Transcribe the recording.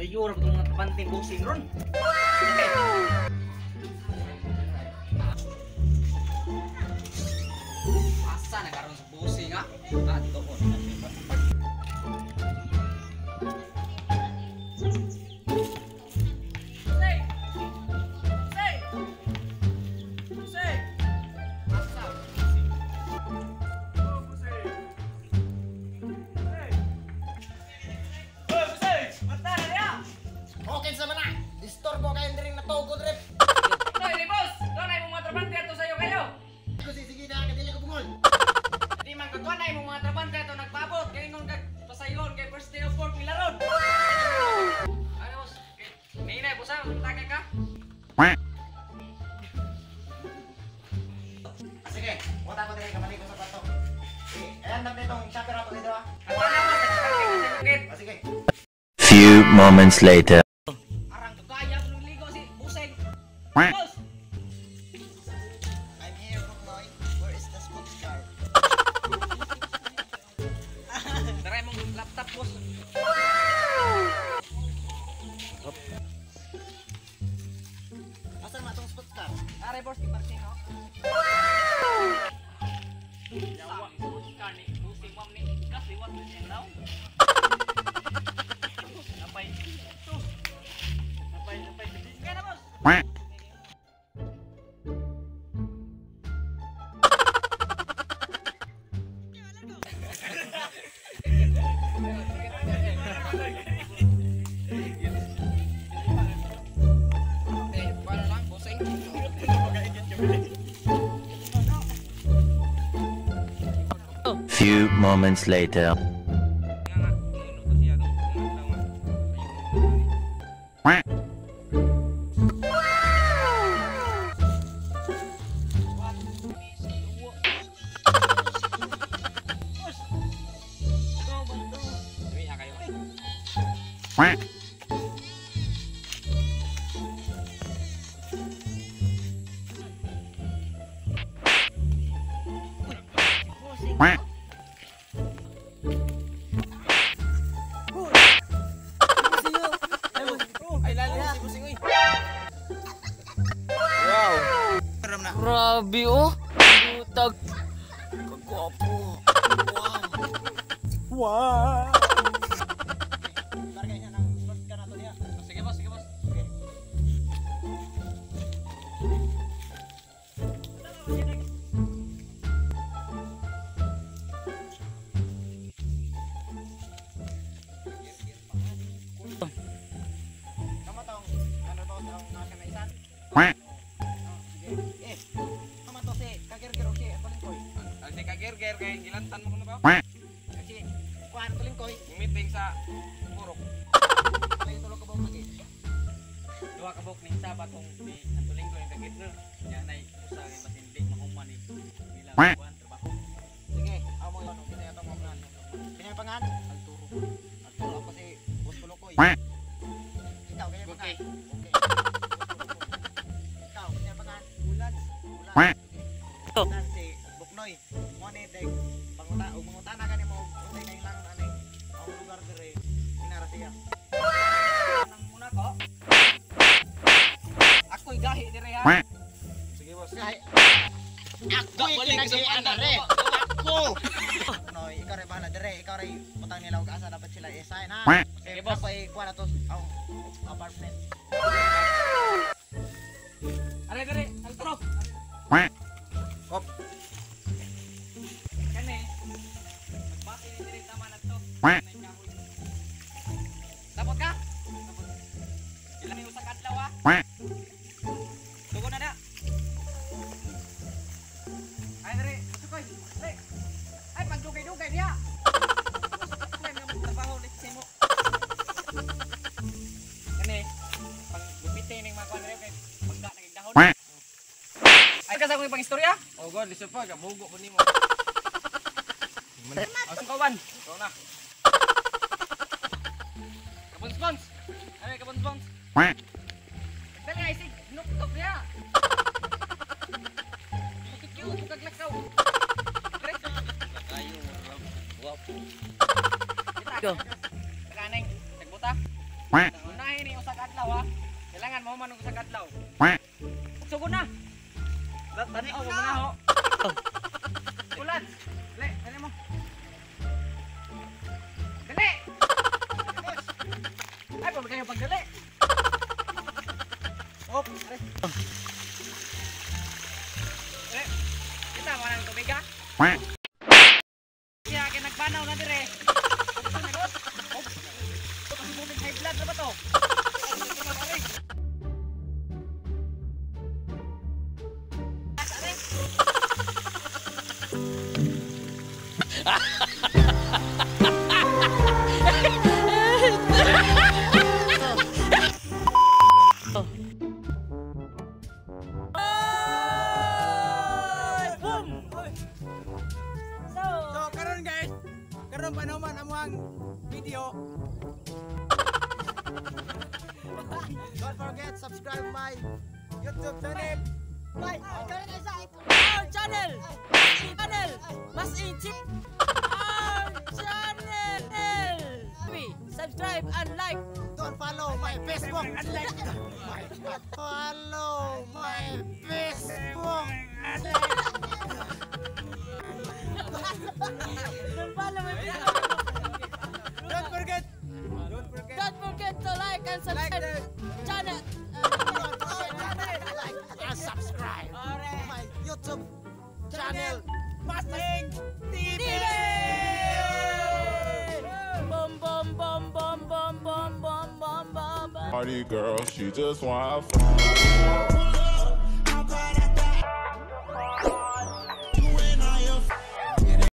Sayo ra itong mga trabante busing ron. Asa na karon sa busing ha? Ato ko na siya. Say! Say! Say! Asa? Oh, Busing! Hey! Oh, Busing! Mata na niya! Okay sa mana. Disturbo kayo diri na togo drip. Hoy, ni boss! Doon ay mong mga trabante ato sa'yo kayo! Ko sige na kadili ko bungol. Di man ko ay mong mga trabante ato nagpaabot kay ingon kag pasayon kay first day of work nila ron. Ano boss? Ninay boss ah, tagay ka? Sige, punta ko diri kamali ko sa kwarto. Sige, ayan na nitong shopper ako dito ah. Ato na boss, nagpakit Ah, sige. Few moments later. Arang kaya ko nung ligo si Buseng. Boss! I'm here, Buknoy. Where is the sports car? Tara mong laptop boss. Asan man atong sports car? Are boss, i-parking oh. Yawa, sports car ni Buseng wam ni gas liwat ni siyang daw. Napay. Napay, napay. Kaya na boss. Eh, paano lang, Buseng? Few moments later. Ay, lalo si Buseng oy. Grabe oh. Butag. Kagwapo. Wow. Barkay niya ng sports car nato diha. Sige boss, sige boss. Okay. Kamo tong ano to ang nasa na isan? Sige. Eh, kamo to si Kagirgir o si Tulingkoy. Ang si Kagirgir kay gilantan mo kuno ba? Si Kuan Tulingkoy. Meeting sa Purok. Ay tulog ka ba lagi? Duha ka buok ning Sabado tong si Antolinggo yung Kagirgir. Nya nay usa kay basin di mahuman ni nila kuan trabaho. Sige, amo yun. Kita yung atong plan. Pinapangan? Alturo. Alturo ako si Boss Pulukoy. Ikaw, kaya pangan? Okay. Okay. Ikaw, kaya pangan? Ulan. Ulan. Ulan si Buknoy. Mo ni dek panguta og mangutana kani mo unsay kahilangon ani ang lugar dire inara siya. Nang muna ko. Ako'y gahi dire ha. Sige, boss. Gahi. Ako'y kinagahian re. Ako. Buknoy, ikaw ray bahala dire, ikaw ray butang nila og asa dapat sila i-sign ha. Sige, boss. Ako ay kuha na to ang apartment. Are dire, Alturo. Hop. Kani. Magbati ni dire tama na to. Nay kahoy. Tapot ka? Tapot. Ilang ni usa ka adlaw ha? Dugo na na. Ay dire, sukoy. Dire. Ay pagdugay-dugay niya. Ay nga trabaho ni mo. Kani pang gupite ning mga kuan dire kay pagka nagdahon. Ay kasi akong ipang istorya. Oh God, lisod pa gabugo po nimo. Asong kawan. Ikaw na. Kabons-bons. Ay kabons-bons. Dali ay sig nuktok niya. Cute kaglakaw. Dire. Kayo guwapo. Kita. Kaneng tagbuta. Sugod na. Tanaw mo na ho. Ulan. Dali, dali mo. Dali. Ay, pa kayo pagdali. Op, are. Dali. Kita mo nang tubig ha? Siya kay nagbanaw na dire. Op. Kasi bumig high blood na ba to? Boom! So, So karon guys, karon pa naman among video. Don't forget subscribe my YouTube channel. Bye. Our channel! Channel! Mas inchi! Our channel! Subscribe and like! Don't follow my Facebook. My follow my Facebook. Don't follow my Facebook! Don't forget. Don't forget. Don't forget to like and subscribe channel! Like and subscribe my YouTube channel. Masing TV. TV! Boom, boom, boom, boom, boom, boom, boom, boom, boom, boom. Party girl, she just wanna f-